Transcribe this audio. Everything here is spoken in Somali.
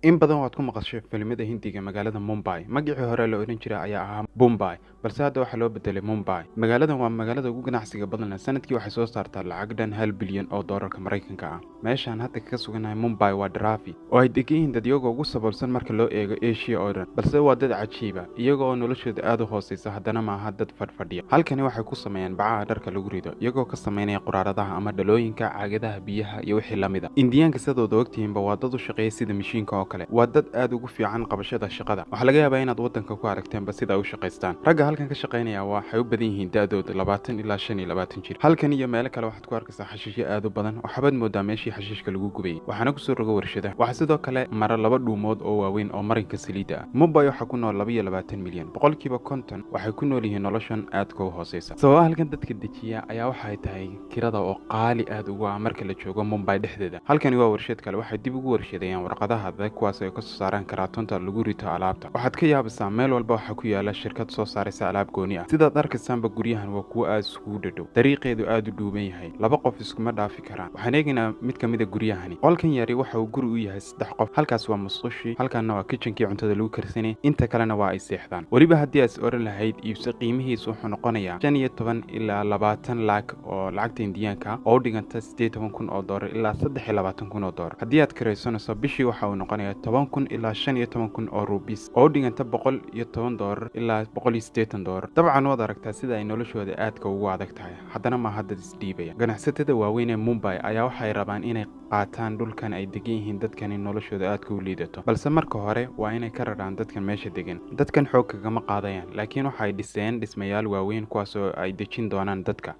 In badan waad ku maqashay filimada Hindiga magaalada Mumbai. Magacii hore la odhan jiray ayaa ahaa Bombay, balse hadda waxaa loo bedelay Mumbai. Magaaladan waa magaalada ugu ganacsiga badan leh. Sanadkii waxay soo saartaa lacag dhan 1 bilyan oo doolarka Maraykanka ah. Meeshaan hadda kaga suganahay Mumbai waa Dharavi, oo ay degan yihiin dadyoga ugu saboolsan marka loo eego Asia oo dhan. Balse waa dad cajiiba, iyaga oo noloshooda aad u hooseysa, haddana maaha dad fadhfadhiya. Halkani waxay ku sameeyaan bacaha dharka lagu rido, iyagoo ka sameynaya quraaradaha ama dhalooyinka, caagadaha biyaha iyo wixii la mid a. Indiyaanka, sidooda ogtihiinba, waa dad u shaqeeya sida mishiinka oo kale. Waa dad aad ugu fiican qabashada shaqada. Waxaa laga yaabaa inaad waddanka ku aragteenba sida ay u shaqaystaan. Ragga halkan ka shaqaynaya waxay u badan yihiin da'dooda 20 ilaa 25 jir. Halkan iyo meelo kale waxaad ku arkaysaa xashiishyo aad u badan. Waxabaad moodaa meeshii xashiishka lagu gubayay, waxaana kusoo roga warshadaha. Waxaa sidoo kale mara laba dhuumood oo waaweyn oo marinka saliidda ah. Mumbai waxaa ku nool 22 milyan. 50% waxay ku nool yihiin noloshan aadka u hooseysa. Sababaha halkan dadka dejiya ayaa waxay tahay kirada oo qaali aad ugu ah marka la joogo Mumbai dhexdeeda. Halkani waa warshad kale. Waxay dib ugu warshadeeyaan warqadaha adag, kuwaas ay kasoo saaraan karaatonta lagu rito alaabta. Waxaad ka yaabaysaa, meel walba waxaa ku yaala shirkad soo saaraysa alaab gooni ah. Sidaad arkaysaanba, guryahan waa kuwo aad iskugu dhadhow, dariiqeedu aad u dhuuban yahay, laba qof iskuma dhaafi karaan. Waxaan eegaynaa mid ka mid a guryahani. Qolkan yari waxa uu guri u yahay saddex qof. Halkaas waa musqushii, halkaana waa kitchenkii cuntada lagu karsanayay, inta kalena waa ay seexdaan. Weliba haddii aad is oran lahayd iibso, qiimihiisu wuxuu noqonayaa 15 ilaa 20 laak oo lacagta Indiyaanka, oo u dhiganta 18,000 oo doolar ilaa 23,000 oo doolar. Haddii aad kiraysanayso, bishii waxa uu noqonayaa 10,000 ilaa 15,000 oo rubiis, oo u dhiganta $110 ilaa $180. Dabcan waad aragtaa sida ay noloshooda aadka ugu adag tahay, haddana maaha dad isdhiibaya. Ganacsatada waaweyn ee Mumbai ayaa waxay rabaan inay qaataan dhulkan ay degan yihiin dadkani noloshooda aadka u liidato, balse marka hore waa inay ka raraan dadkan meesha degan. Dadkan xoog kagama qaadayaan, laakiin waxay dhiseen dhismayaal waaweyn kuwaasoo ay dejin doonaan dadka.